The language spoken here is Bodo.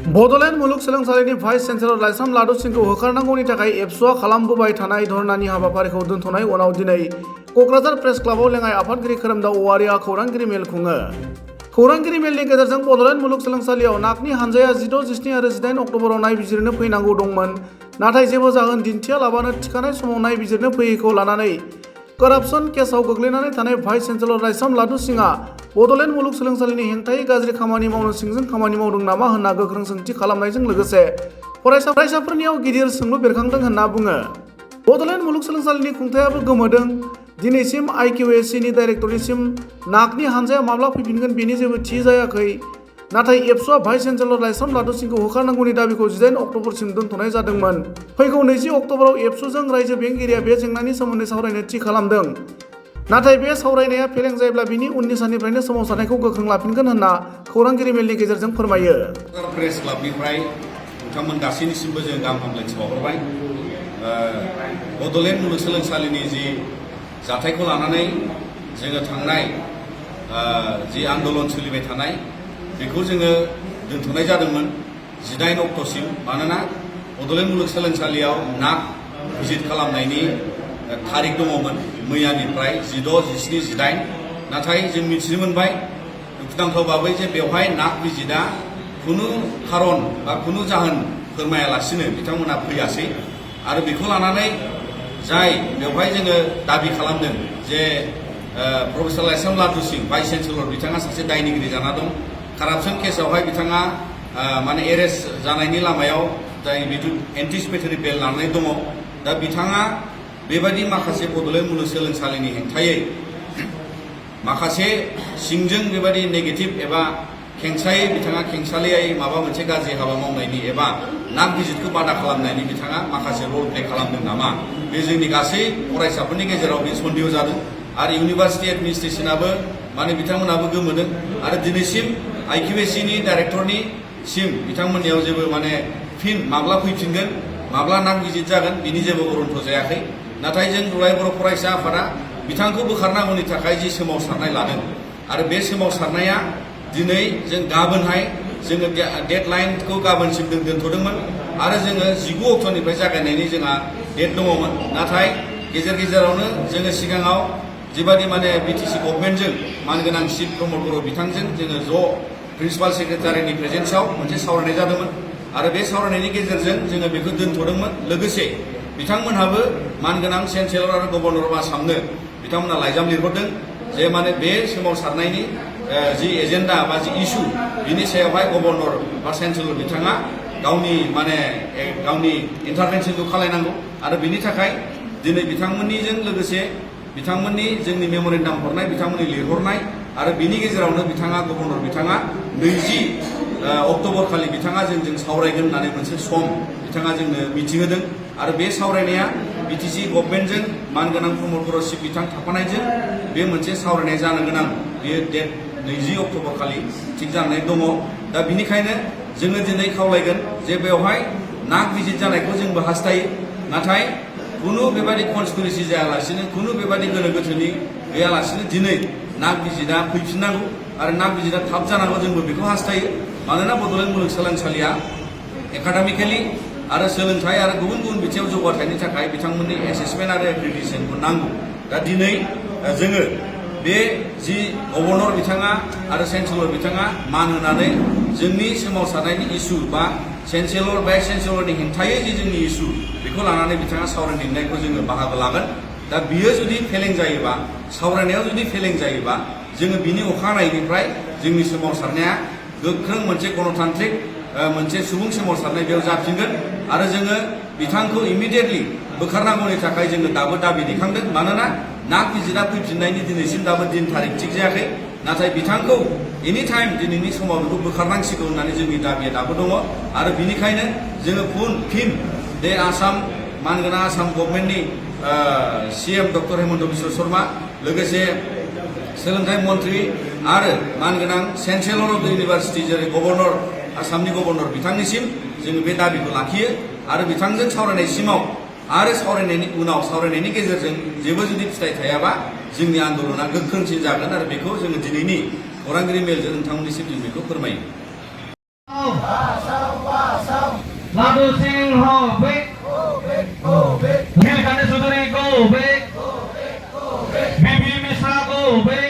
बड'लेण्ड मुलुगसोलोंसालिनि भाइस चेन्सेलर लाइस्राम लादु सिंहखौ होखारनांगौनि थाखाय एबसुआ खालामबोबाय थानाय धरनानि हाबाफारिखौ दोनथ'नाय उनाव दिनै क'क्राझार प्रेस क्लाबाव लेङाइ आफादगिरि खोरोमदाव औवारिया खौरांगिरि मेल खुङो। खौरांगिरि मेलनि गेजेरजों बड'लेण्ड मुलुगसोलोंसालियाव नाकनि हानजाया 16, 17 आरो 18 अक्ट'बराव नायबिजिरनो फैनांगौ दंमोन, नाथाय जेबो जाहोन दिन्थियालाबानो थिखानाय समाव नायबिजिरनो फैयैखौ लानानै करापसन केसआव गोग्लैनानै थानाय भाइस चेन्सेलर लाइस्राम लादु सिंहआ बड'लेण्ड मुलुगसोलोंसालिनि हेंथायै गाज्रि खामानि मावनो सिंजों खामानि मावदों नामा होनना गोख्रों सोंथि खालामनायजों लोगोसे फरायसाफोरनियाव गिदिर सोंलु बेरखांदों होनना बुङो। बड'लेण्ड मुलुगसोलोंसालिनि खुंथायाबो गोमोदों। दिनैसिम IQAC नि डाइरेक्टरनिसिम नाकनि हानजाया माब्ला फैफिनगोन बेनि जेबो थि जायाखै। नाथाय एबसुआ भाइस चेन्सेलर लाइस्राम लादु सिंहखौ होखारनांगौनि दाबिखौ 18 अक्ट'बरसिम दोनथ'नाय जादोंमोन। फैगौ 20 अक्ट'बराव एबसुजों रायजो बेंगिरिया बे जेंनानि सोमोन्दै सावरायनो थि खालामदों। नाथाय बे सावरायनाया फेलें जायोब्ला बिनि उननि साननिफ्रायनो सोमावसारनायखौ गोख्रों लाफिनगोन होनना खौरांगिरि मेलनि गेजेरजों फोरमायो। प्रेस क्लाबनिफ्राय नोंथांमोन गासैनिसिमबो जों गाहाम हामलायथि बावहरबाय। बड'लेण्ड मुलुगसोलोंसालिनि जि जाथायखौ लानानै जोङो थांनाय जि आन्दलन सोलिबाय थानाय बेखौ जोङो दोनथ'नाय जादोंमोन 19 अक्ट'सिम। मानोना बड'लेण्ड मुलुगसोलोंसालियाव नाक भिजिट खालामनायनि थारिख दङमोन मैयानिफ्राय 16, 17, 18। नाथाय जों मिथिनो मोनबाय दुखुनांथाव बाबै जे बेवहाय नाक भिजिटआ खुनु खारन बा खुनु जाहोन फोरमायालासिनो बिथांमोना फैयासै। आरो बेखौ लानानै जाय बेवहाय जोङो दाबि खालामदों जे प्रफेसार लाइस्राम लादु सिंह भाइस चेन्सेलर बिथाङा सासे दायनिगिरि जाना दं। कारापसन केसआवहाय बिथाङा माने एरेस्ट जानायनि लामायाव जाय बिदि एन्टिसिपेटरि बेल लानानै दङ। दा बिथाङा बेबायदि माखासे बड'लेण्ड मुलुगसोलोंसालिनि हेंथायै माखासे सिंजों बेबायदि नेगेटिभ एबा खेंसायै बिथाङा खेंसालियायै माबा मोनसे गाज्रि हाबा मावनायनि एबा नाक भिजिटखौ बादा खालामनायनि बिथाङा माखासे रल प्ले खालामदों नामा, बे जोंनि गासै फरायसाफोरनि गेजेराव बे सन्देह जादों। आरो इउनिभार्सिटि एडमिनिस्ट्रेसनाबो माने बिथांमोनाबो गोमोदों। आरो दिनैसिम IQAC नि डाइरेक्टरनि सिम बिथांमोननियाव जेबो माने फिन माब्ला फैफिनगोन, माब्ला नाक भिजिट जागोन बिनि जेबो गरन्थ जायाखै। नाथाय जों दुलाराय बर' फरायसा आफादा बिथांखौ बोखारनांगौनि थाखाय जि सोमावसारनाय लादों आरो बे सोमावसारनाया दिनै जों गाबोनहाय जोङो डेडलाइनखौ गाबोनसिम दोनथ'दोंमोन आरो जोङो 19 अक्ट'निफ्राय जागायनायनि जोंहा डेट दङमोन। नाथाय गेजेरावनो जोङो सिगाङाव जिबादि माने BTC गभर्नमेन्टजों मानगोनां चिफ प्रमद बर' बिथांजों जोङो ज' प्रिन्सिपाल सेक्रेटारिनि प्रेजेन्सआव मोनसे सावरायनाय जादोंमोन आरो बे सावरायनायनि गेजेरजों जोङो बेखौ दोनथ'दोंमोन। लोगोसे बिथांमोनहाबो मानगोनां चेन्सेलर आरो गभर्नर अफ आसामनो बिथांमोना लाइजाम लिरहरदों जे माने बे सोमावसारनायनि जि एजेन्डा बा जि इस्यु बिनि सायावहाय गभर्नर बा चेन्सेलर बिथाङा गावनि इन्टारभेनसनखौ खालायनांगौ। आरो बिनि थाखाय दिनै बिथांमोननिजों लोगोसे बिथांमोननि जोंनि मेम'रेन्डाम हरनाय, बिथांमोननि लिरहरनाय आरो बिनि गेजेरावनो गभर्नर बिथाङा 20 अक्ट'बर खालि बिथाङा जोंजों सावरायगोन होननानै मोनसे सम बिथाङा जोंनो मिथिहोदों। आरो बे सावरायनाया BTC गभर्नमेन्टजों मानगोनां प्रमद बर' चिफ बिथां थाफानायजों बे मोनसे सावरायनाय जानो गोनां बेयो डेट 20 अक्ट'बर खालि थिग जानानै दङ। दा बिनिखायनो जोङो दिनै खावलायगोन जे बेवहाय नाक भिजिट जानायखौ जोंबो हास्थायो। नाथाय खुनु बेबायदि कनस्पिरेसि जायालासिनो, खुनु बेबायदि गोनो गोथोनि गैयालासिनो दिनै नाक भिजिटआ फैफिननांगौ आरो नाक भिजिटआ थाब जानांगौ, जोंबो बेखौ हास्थायो। मानोना बड'लेण्ड मुलुगसोलोंसालिया एकाडेमिकेलि आरो सोलोंथाइ आरो गुबुन गुबुन बिथिङाव जौगाथायनि थाखाय बिथांमोननि एसेसमेन्ट आरो एक्रेडिटेसनखौ नांगौ। दा दिनै जोङो बे जि गभर्नर बिथाङा आरो चेन्सेलर बिथाङा मान होनानै जोंनि सोमावसारनायनि इस्यु बा चेन्सेलर भाइस चेन्सेलरनि हेंथायै जि जोंनि इस्यु बेखौ लानानै बिथाङा सावरायनो लिंनायखौ जोङो बाहागो लागोन। दा बियो जुदि फेलें जायोबा, सावरायनायाव जुदि फेलें जायोबा, जोङो बिनि अखानायैनिफ्राय जोंनि सोमावसारनाया गोख्रों मोनसे गणतान्त्रिक मोनसे सुबुं सोमावसारनाय बेयाव जाफिनगोन। आरो जोङो बिथांखौ इमिडियेटलि बोखारनांगौनि थाखाय जोङो दाबो दाबि दैखांदों। मानोना नाक भिजिटआ फैफिननायनि दिनैसिम दाबो दिन थारिख थिग जायाखै। नाथाय बिथांखौ एनि टाइम दिनैनि समाव बेखौ बोखारनांसिगौ होननानै जोंनि दाबिया दाबो दङ। आरो बिनिखायनो जोङो फिन बे मानगोनां आसाम गभर्नमेन्टनि CM डक्टर हेमन्त बिश्व शर्मा, लोगोसे सोलोंथाइ मन्त्रि आरो मानगोनां चेन्सेलर अफ द इउनिभार्सिटि जेरै गभर्नर, आसामनि गभर्नर बिथांनिसिम जोङो बे दाबिखौ लाखियो। आरो बिथांजों सावरायनायसिमाव आरो सावरायनायनि उनाव सावरायनायनि गेजेरजों जेबो जुदि फिथाइ थायाबा जोंनि आन्दलना गोख्रोंसिन जागोन आरो बेखौ जोङो दिनैनि खौरांगिरि मेलजों नोंथांमोननिसिम जों बेखौ फोरमायो। Ladu Singh go back. Nilkani Sudhari go back. Bibi Misra go back.